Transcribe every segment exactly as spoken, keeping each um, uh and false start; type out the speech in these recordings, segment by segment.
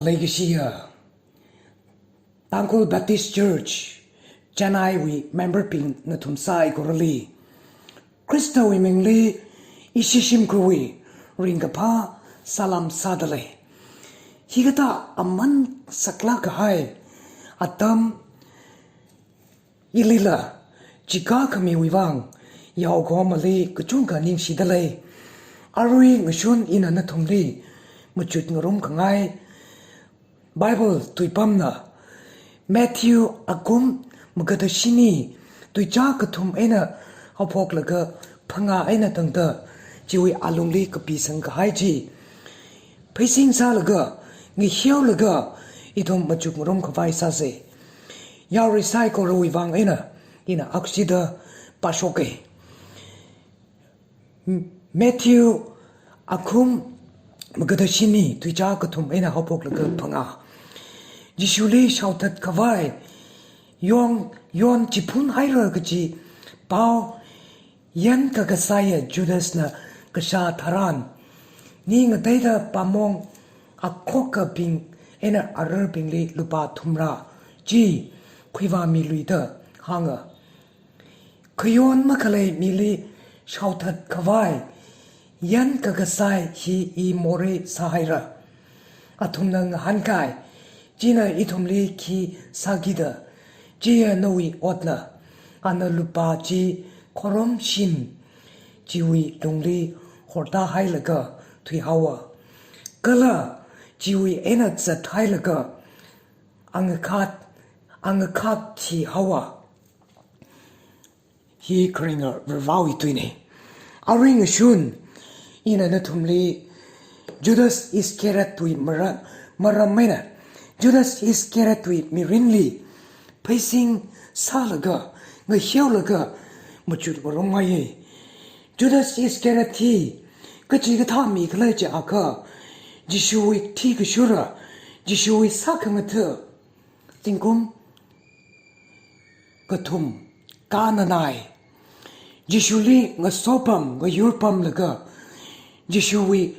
Leikashiya Tangkhul Baptist Church Chennai wui member bing nathum saikorali Khristawui mingli ishi shimkhurwui ringkaphā salam sādalei. Hikathā aman saklāk kahai atam ilila chika khamiwui vang yaokahomali kachungkha ningshidalei. Arui ngashun ina nathumli machut ngarumkhangai Bible tuipamna Matthew akhum magada shini tuicha kathum eina haophoklaga phangā eina tangda chiwui alungli kapisang kahai chi pheising sālaga, ngahiaolaga, ithum machuk ngarumkhavai sāsei. Yarui saikorawui vang eina ina akshida pāshokei. M-, Matthew akhum magada shini tuicha kathum eina haophoklaga phangā. Jishuli shaothatkhavai yon, yon chiphun haira kaji pao yan kakasaiya Judasna kashā tharan, ningateida pamong akhokabing eina ararbingli lupā thumrā chi khuivāmiluida hānga, "Khayon makhalei mili shaothatkhavai yan kakasai hi i morei sāhaira." Athumna ngahānkai, "China ithumli khi sākida?" "Chiya nawui otna." Ana lupā chi khorumshim chiwui lungli hortāhailaga thuihaowa. Kala chiwui eina zathailaga angakhat, angakhat thihaowa. Hi kharinga Varivarawui tuinei. Arui ngashun ina nathumli Judas Iscariotwui mara-, maram eina Judas Iscariotwui mirinli pheising sālaga, ngahiaolaga machut ngarumngaiye. Judas Iscariot hi kachikathā mi khala jiakha, Jishuwui thikashura, Jishuwui sākhangatha zingkum kathum kananai. Jishuli ngasopam, ngayurpamlaga, Jishuwui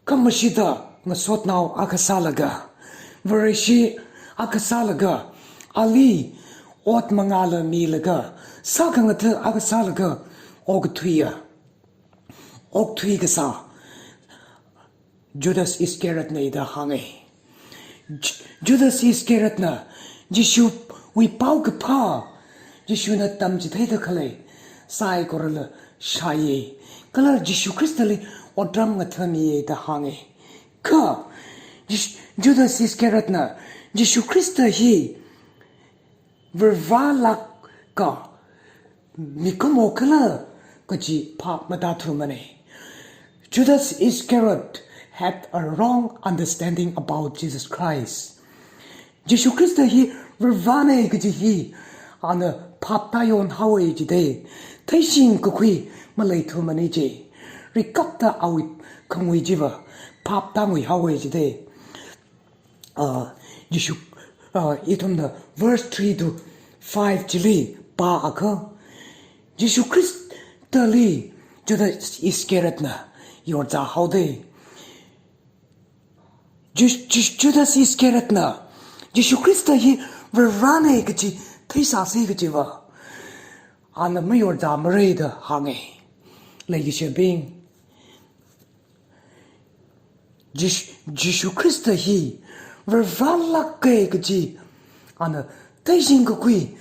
khamashida ngasotnao akha sālaga, Vareshi akha sālaga, ali ot mangāla milaga, sākhangatha akha sālaga, okathuiya, okthui kasā Judas Iscariotnei da hānge. Ju-, Judas Iscariotna Jishuwui paokaphā, Jishuna tamchitheida khalei saikorala shāye. Kala Jishu Khristali otram ngathamiye da hānge. Kha Jish-, Judas Iscariotna Jishu Khrista hi Varivaralāka mikumo khala kaji phap matāthumanei. Judas Iscariot had a wrong understanding about Jesus Christ. Jishu Khrista hi Varivaranei kaji hi ana phap tāyonhaowe jidei. Theishing kakhui maleithumanei je. Rikapta awui khangui chiva phap tānguihaowe jidei. Ah, Jishu, ah, ithumna verse three to five chili pāakha, Jishu Khristali Judas Iscariotna yorzāhaodei. Ju-, Ju-, Judas Iscariotna Jishu Khrista hi Varivaranei kaji theisāsi kajiva ana mayorzāmarei da hānge. Leikashibing, Jish-, Jishu Khrista hi Varivaralāke kaji ana theishing kakhui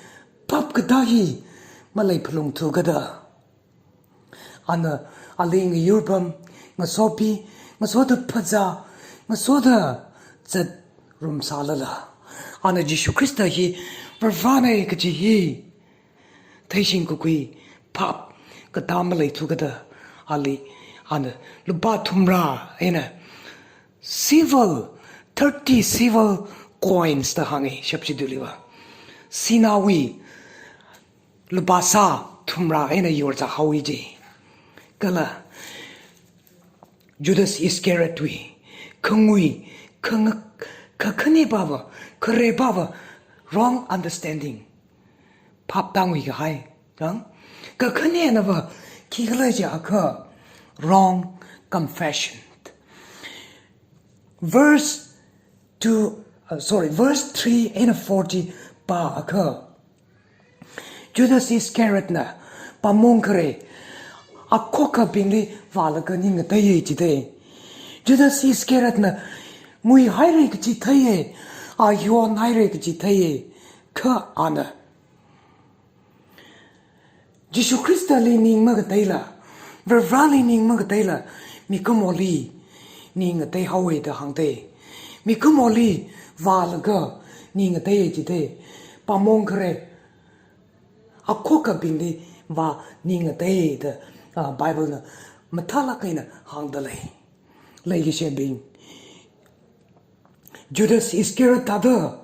phap katā hi maleiphalungthu kajida. Ana ali ngayurpam, ngasopi, ngasoda phazā, ngasoda zatrumsālala, ana Jishu Khrista hi Varivaranei kaji hi theishing kakhui phap katā maleithu kajida, ali ana lupā thumrā eina silver, thirty silver coins da hānge shapshidaliva. Sinaowui lupā sā thumrā eina yorzāhaowe je. Kala Judas Iscariotwui khangui, khang-, kakhanepava, kharepava wrong understanding phap tāngui kahai. Kang? Kakhanenava khikhala jiakha wrong confession. Verse two, uh, sorry, verse three and four chi pāakha, Judas Iscariot na pamong khare, akhokabingli vālaga ning ngateiya jidei. Judas Iscariot na nguihaira kaji theiya, a yonhaira kaji theiya, kha ana Jishu Khristali ning mangateila, Varivarali ning mangateila, mikumoli ning ngateihaowa da hāngdei. Mikumoli vālaga ning ngateiya jidei. Pamong khare, akhokabingli vā ning ngateiya da, ah, Bible na mathālāk eina hāngdalei. Leikashibing, Judas Iscariot thāda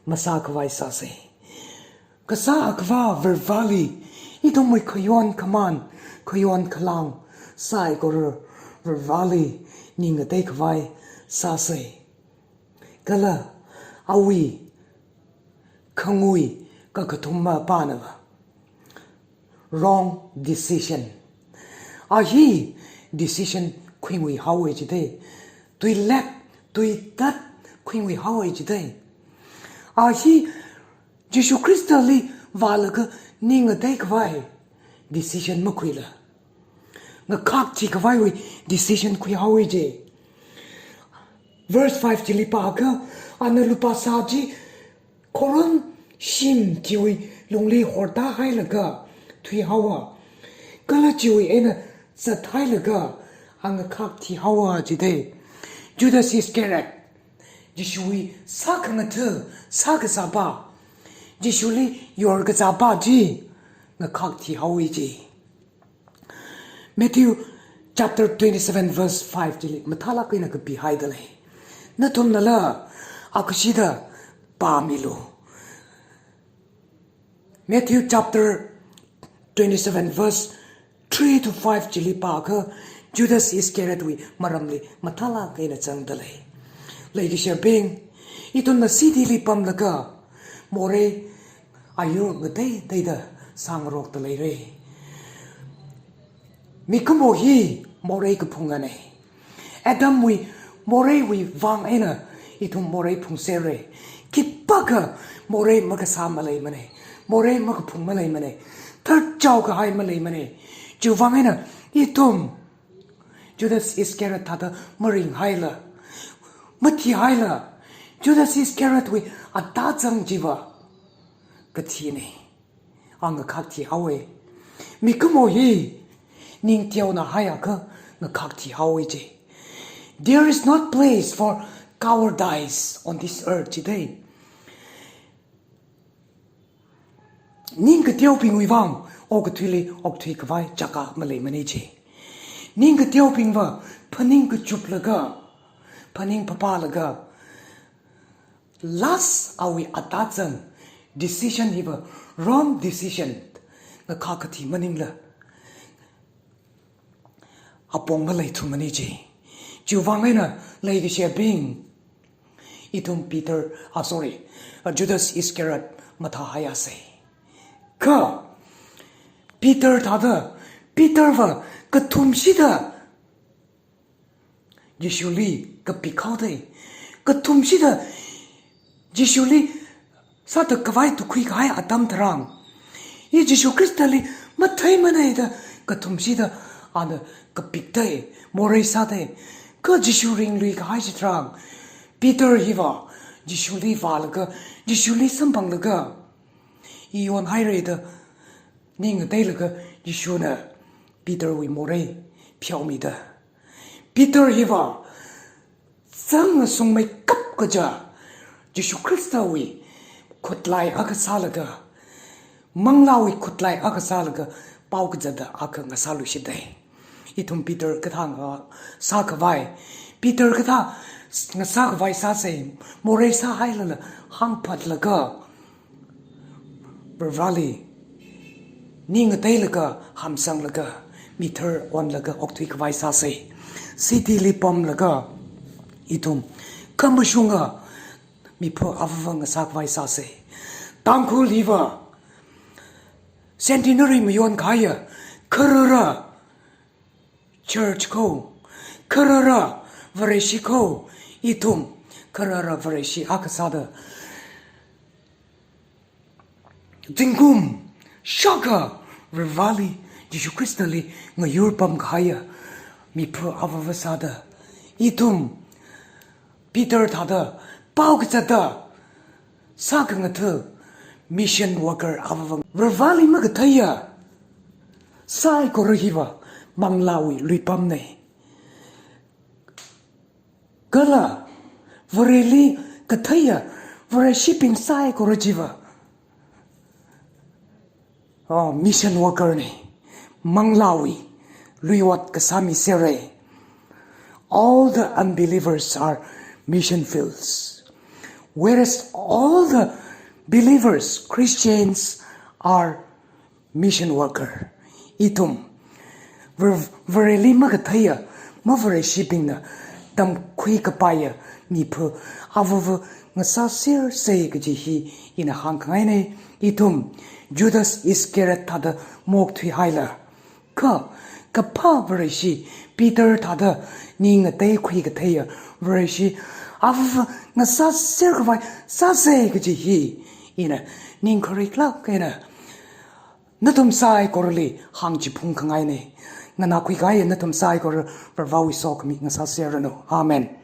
masākhavai sāsei. Kasā Akhava Varivarali ithumwui khayon khamān, khayon khalāng saikora Varivarali ning ngateikhavai sāsei. Kala awui khangui kakathuma pānava wrong decision. A hi decision khuinguihaowa jidei. Tuilet, tuitat khuinguihaowa jidei. A hi Jishu Khristali vālaga ning ngateikhavai decision makhuila, ngakhak thikhavaiwui decision khuihaowa ji. Verse five chili pāakha, ana lupā sā chi khorumshim chiwui lungli hortāhailaga thuihaowa. Kala chiwui eina zathailaga a ngakhak thihaowa jidei. Judas Iscariot, Jishuwui sākhangatha, sākazāpa, Jishuli yorkazāpa chi ngakhak thihaowa ji. Matthew chapter twenty-seven verse five chili mathālāk eina kapihaidalei. Nathumnala akhashida pāmilu. Matthew chapter twenty-seven verse three to five chili pāakha, Judas Iscariot wui maramli mathālāk eina zangdalei. Leikashibing, ithumna city li pamlaga morei ayur ngateiteida sāngarokda leirei. Mikumo hi morei kaphunganei. Adamwui moreiwui vang eina ithum morei phungserei. Khipākha morei makasā maleimanei. Morei makaphung maleimanei. Tharchaokahai maleimanei. Chiwui vang eina ithum Judas Iscariot thāda maringhaila, mathihaila, Judas Iscariot wui atazang chiva kathinei. A ngakhak thihaowa. Mikumo hi ning teonāhaiakha ngakhak thihaowa ji. There is not place for cowardice on this earth jidei. Ning kateobingwui vang okathuili okthuikhavai jaka maleimanei ji. Ning kateobingva phaning kachuplaga, phaning phapālaga, last awui atazang decision hiva wrong decision ngakhak kathi maningla apong maleithumanei ji. Chiwui vang eina leikashibing, ithum Peter, ah, sorry, ah, Judas Iscariot mathāhaiasei. Kha Peter thāda, Peter va kathumshida Jishuli kapikhaodei. Kathumshida Jishuli sāda khavai tukkhuikahai atam tharan, i Jishu Khristali matheimanei da kathumshida ana kapikdei, morei sādei. Kha Jishu ringluikahai chitharan, Peter hiva Jishuli vālaga, Jishuli samphanglaga, i yonhairei da ning ngateilaga Jishuna Peterwui morei pheomida, Peter hiva zang ngasungmeikap kaja Jishu Khristawui khutlai akha sālaga, manglāwui khutlai akha sālaga, pao kazata akha ngasāluishitdei. Ithum Peter kathā ngasākhavai, Peter kathā ngasākhavai sāsei, morei sāhailala hāngphatlaga, Varivarali ning ngateilaga, hamsanglaga, mithar onlaga okthuikhavai sāsei. City li pamlaga ithum khamashunga mipho avava ngasākhavai sāsei. Tangkhul hiva centenary mayonkahaiya kharara church ko, kharara Vareshi ko, ithum Kharara Vareshi akha sāda, zingkum shākha Varivarali, Jishu Khristali ngayur pamkahaiya miphu avava sāda, ithum Peter thāda, pao kazata sākhangatha mission worker avava, Varivarali makatheiya saikora hiva manglāwui luipamna. Kala Vareli katheiya Vareshibing saikora chiva, oh, mission worker na. Manglāwui luiot kasā mi sera. All the unbelievers are mission fields, whereas all the believers, Christians, are mission worker. Ithum Var-, Vareli makatheiya, mavareshibingna tamkhui kapaiya miphu avava ngasāsersa kaji hi ina hāngkhangaina. Ithum Judas Iscariot thāda maokthuihaila, kha kaphā Vareshi, Peter thāda ning ngateikhui katheiya Vareshi avava ngasāser khavai sāsa kaji hi ina ning khariklāk eina nathum saikorali hāngchiphung khangaina. Nganākhui kahaiya nathum saikora Varivarawui sokhami ngasāserranu. Amen.